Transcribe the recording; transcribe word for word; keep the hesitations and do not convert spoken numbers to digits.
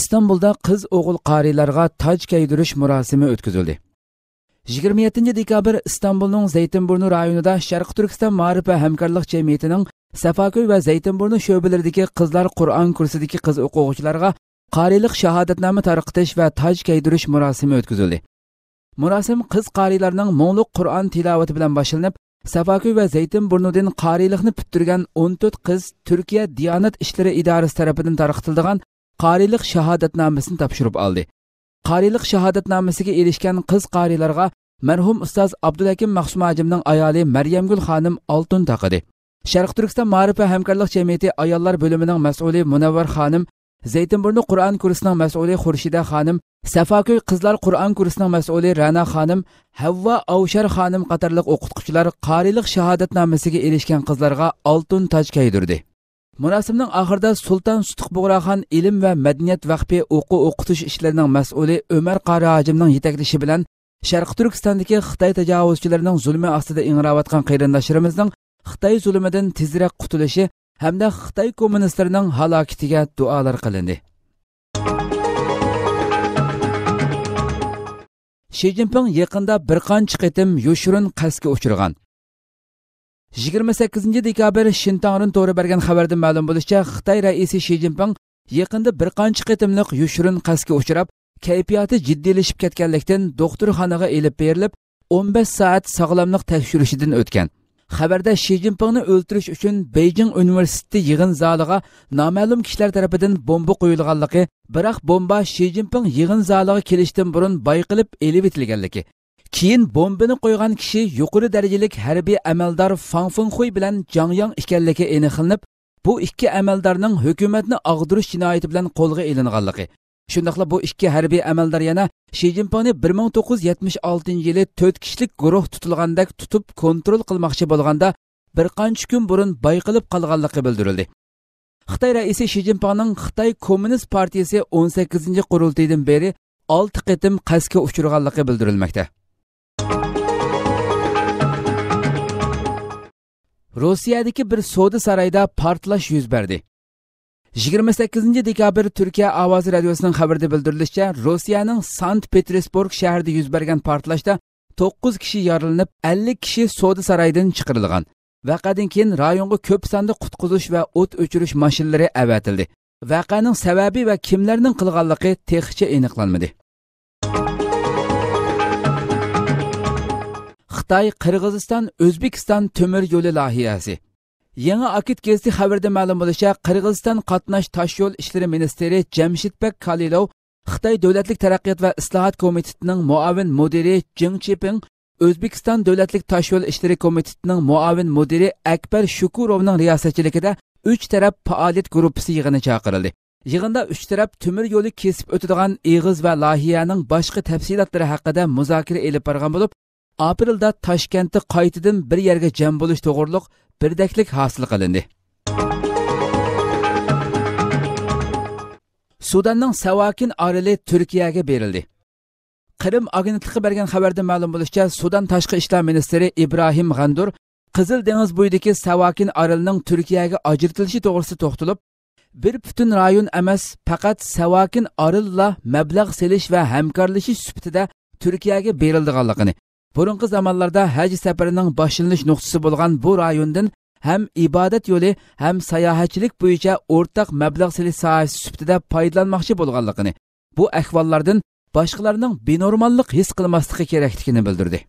ئىستانبۇلدا قىز ئوغۇل قارىيلارغا تاج كىيدۈرۈش مۇراسىمى ئۆتكۈزۈلدى. يىگىرمە يەتتىنچى دېكابىر ئىستانبۇلنىڭ زەيتىنبۇرنۇ رايونىدا شەرقىي تۈركىستان مائارىپ ۋە ھەمكارلىق جەمئىيىتىنىڭ سافاكۆي ۋە زەيتىنبۇرنۇ شۆبىلىرىدىكى قىزلار قۇرئان كۇرسىدىكى قىز ئوقۇغۇچىلارغا قارىيلىق شاھادەتنامە تارقىتىش ۋە تاج كىيدۈرۈش مۇراسىمى ئۆتكۈزۈلدى. مۇراسىم قىز قارىيلارنىڭ مۇڭلۇق قۇرئان تىلاۋىتى بىلەن باشلىنىپ، سافاكۆي ۋە زەيتىنبۇرنۇدىن قارىيلىقنى پۈتتۈرگەن ئون تۆت قىز تۈركىيە دىيانەت ئىشلىرى ئىدارىسى تەرىپىدىن تارقىتىلىدىغان قارىيلىق شاھادەتنامىسىنى تاپشۇرۇپ ئالدى. قارىيلىق شاھادەتنامىسىگە ئېرىشكەن قىز قارىيلارغا مەرھۇم ئۇستاز ئابدۇلھەكىم مەخسۇم ھاجىمنىڭ ئايالى مەريەمگۈل خانىم ئالتۇن تاقىدى. شەرقىي تۈركىستان مائارىپ ۋە ھەمكارلىق جەمئىيىتى ئاياللار بۆلۈمىنىڭ مەسئۇلى مۇنەۋۋەر خانىم، زەيتىنبۇرنۇ قۇرئان كۇرسىنىڭ مەسئۇلى خۇرشىدە خانىم، سافاكۆي قىزلار قۇرئان كۇرسىنىڭ مەسئۇلى رەنا خانىم، ھەۋۋا ئاۋشار خانىم قاتارلىق ئوقۇتقۇچىلار قارىيلىق شاھادەتنامىسىگە ئېرىشكەن قىزلارغا ئالتۇن تاج كىيدۈردى. مۇراسىمنىڭ ئاخىرىدا سۇلتان سۇتۇق بۇغراخان ئىلىم ۋە مەدەنىيەت ۋەقپى ئوقۇ ئوقۇتۇش ئىشلىرىنىڭ مەسئۇلى ئۆمەر قارى ھاجىمنىڭ يېتەكلىشى بىلەن شەرقىي تۈركىستاندىكى خىتاي تاجاۋۇزچىلىرىنىڭ زۇلمى ئاستىدا ئىڭراۋاتقان قېرىنداشلىرىمىزنىڭ خىتاي زۇلمىدىن تېزرەك قۇتۇلۇشى ھەمدە خىتاي كوممۇنىستلىرىنىڭ ھالاكىتىگە دۇئالار قىلىندى. شى جىنپىڭ يېقىندا بىر قانچە قېتىم يوشۇرۇن قەستكە ئۇچرىغان. يىگىرمە سەككىزىنچى دېكابىر شىنتاڭرىن تورى بەرگەن خەۋەردىن مەلۇم بولۇشىچە، خىتاي رەئىسى شى جىنپىڭ يېقىندا بىر قانچە قېتىملىق يوشۇرۇن قەستكە ئۇچراپ، كەيپىياتى جىددىيلىشىپ كەتكەنلىكتىن، دوختۇرخانىغا ئېلىپ بېرىلىپ، ئون بەش سائەت ساغلاملىق تەكشۈرۈشىدىن ئۆتكەن. خەۋەردە شى جىنپىڭنى ئۆلتۈرۈش ئۈچۈن بېيجىڭ ئۇنىۋېرسىتېتى يىغىن زالىغا نامەلۇم كىشىلەر تەرىپىدىن بومبا قويۇلغانلىقى، بىراق بومبا شى جىنپىڭ يىغىن زالىغا كېلىشتىن بۇرۇن بايقىلىپ ئېلىۋېتىلگەنلىكى، كېيىن بومبىنى قويغان كىشى يۇقىرى دەرىجىلىك ھەربىي ئەمەلدار فاڭ فېڭخۇي بىلەن جاڭ ياڭ ئىكەنلىكى ئېنىقلىنىپ، بۇ ئىككى ئەمەلدارنىڭ ھۆكۈمەتنى ئاغدۇرۇش جىنايىتى بىلەن قولغا ئېلىنغانلىقى، شۇنداقلا بۇ ئىككى ھەربىي ئەمەلدار يەنە شى جىنپىڭنى بىر مىڭ توققۇز يۈز يەتمىش ئالتىنچى يىلى تۆت كىشىلىك گۇرۇھ تۇتۇلغاندەك تۇتۇپ كونترول قىلماقچى بولغاندا، بىر قانچە كۈن بۇرۇن بايقىلىپ قالغانلىقى بىلدۈرۈلدى. خىتاي رەئىسى شى جىنپىڭنىڭ خىتاي كوممۇنىست پارتىيىسى ئون سەككىزىنچى قۇرۇلتىيىدىن بېرى ئالتە قېتىم قەستكە ئۇچرىغانلىقى بىلدۈرۈلمەكتە. روسىيەدىكى بىر سودا سارايدا پارتلاش يۈز بەردى. يىگىرمە سەككىزىنچى دېكابىر تۈركىيە ئاۋازى رادىيوسىنىڭ خەۋىرىدە بىلدۈرۈلۈشىچە، روسىيەنىڭ سانت پېتېرسبۇرگ شەھىرىدە يۈز بەرگەن پارتلاشتا توققۇز كىشى يارىلىنىپ، ئەللىك كىشى سودا سارايىدىن چىقىرىلغان. ۋەقەدىن كېيىن رايونغا كۆپ ساندا قۇتقۇزۇش ۋە ئوت ئۆچۈرۈش ماشىنىلىرى ئەۋەتىلدى. ۋەقەنىڭ سەۋەبى ۋە كىملەرنىڭ قىلغانلىقى تېخىچە ئېنىقلانمىدى. خىتاي، قىرغىزىستان، ئۆزبېكىستان تۆمۈر يولى لايىھەسى. يېڭى ئاكىت گېزىتى خەۋىرىدە مەلۇم بولۇشىچە، قىرغىزىستان قاتناش تاشيول ئىشلىرى مىنىستىرى جەمشىدبەك كالىلوۋ خىتاي دۆلەتلىك تەرەققىيات ۋە ئىسلاھات كومىتېتىنىڭ مۇئاۋىن مۇدىرى جېڭ چىپىڭ، ئۆزبېكىستان دۆلەتلىك تاشيول ئىشلىرى كومىتېتىنىڭ مۇئاۋىن مۇدىرى ئەكبەر شۇكۇروۋنىڭ رىياسەتچىلىكىدە ئۈچ تەرەپ پائالىيەت گۇرۇپپىسى يىغىنى چاقىرىلدى. يىغىندا ئۈچ تەرەپ تۆمۈر يولى كېسىپ ئۆتىدىغان ئېغىز ۋە لايىھەنىڭ باشقا تەپسىلاتلىرى ھەققىدە مۇزاكىرە ئېلىپ بارغان بولۇپ، ئاپرېلدا تاشكەنتتە قايتىدىن بىر يەرگە جەم بولۇش توغرۇلۇق بىردەكلىك ھاسىل قىلىندى. سۇداننىڭ ساۋاكىن ئارىلى تۈركىيەگە بېرىلدى. قىرىم ئاگېنتلىقى بەرگەن خەۋەردە مەلۇم بولۇشىچە، سۇدان تاشقى ئىشلار مىنىستىرى ئىبراھىم غەندۇر قىزىل دېڭىز بويىدىكى ساۋاكىن ئارىلىنىڭ تۈركىيەگە ئاجرىتىلىشى توغرىسىدا توختىلىپ، بىر پۈتۈن رايون ئەمەس، پەقەت ساۋاكىن ئارىلىلا مەبلەغ سېلىش ۋە ھەمكارلىشىش سۈپىتىدە تۈركىيەگە بېرىلىدىغانلىقىنى، بۇرۇنقى زامانلاردا ھەج سەپىرىنىڭ باشلىنىش نۇقتىسى بولغان بۇ رايوندىن ھەم ئىبادەت يولى، ھەم ساياھەتچىلىك بويىچە ئورتاق مەبلەغ سېلىش ساھەسى سۈپىتىدە پايدىلانماقچى بولغانلىقىنى، بۇ ئەھۋاللاردىن باشقىلارنىڭ بىنورماللىق ھېس قىلماسلىقى كېرەكلىكىنى بىلدۈردى.